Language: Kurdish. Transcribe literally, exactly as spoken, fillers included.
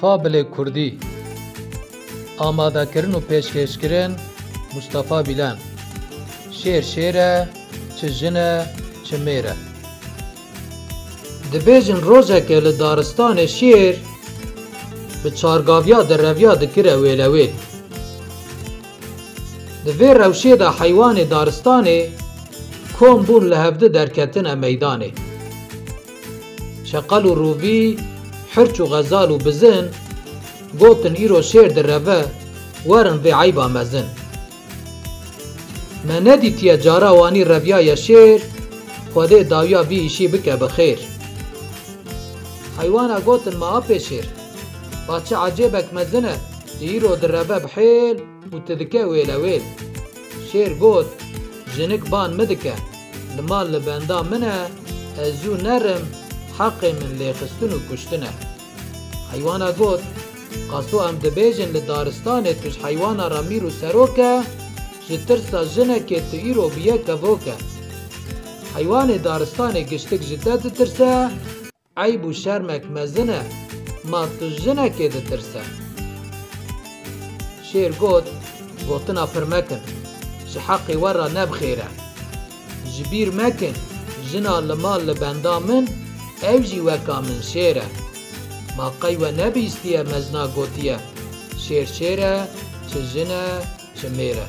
Fabelê Kurdî. Amadekirin û pêşkêşkirin Mustafa Bîlen. Şêr şêr e, çi jin e, çi mêr e. Dibêjin rojeke li daristanê şêr bi çargaviya direviya dikire wêlewêl. Di vê rewşê de heywanê daristanê kom bûn li hevdi derketine meydanê. Çeqel û rûvî, hirç û xezal û bizin, gotin îro şêr direve, werin vê eyba mezin. Me nedîtiye cara wanî reviyaye şêr, Xwedê dawiya vî îşî bike bi xêr. Heywana gotin ma apê şêr, ba çi ecêbek mezin e, tu îro direve bi hêl û tu dike wêle wêl. Şêr got, jinik ban min dike, li mal li benda min e, ez zû nerim, heqê min lêxistin û kuştin e. Heywana got, qaso em dibêjin li daristanê tu ji heywana re mîr û serok e, ji tirsa jinekê tu îro bûye kevok e. Heywanê daristanê giştik ji te ditirse, eyb û şermek mezin e, ma tu jinekê ditirse. Şêr got, gotina pir mekin, ji heqê we re ne bi xêr e. Ji bîr mekin, jina li mal li benda min, ew jî weka min şêr e. Ma qey we nebihîstiye mezina gotiye, şêr şêr e, çi jin e, çi mêr e.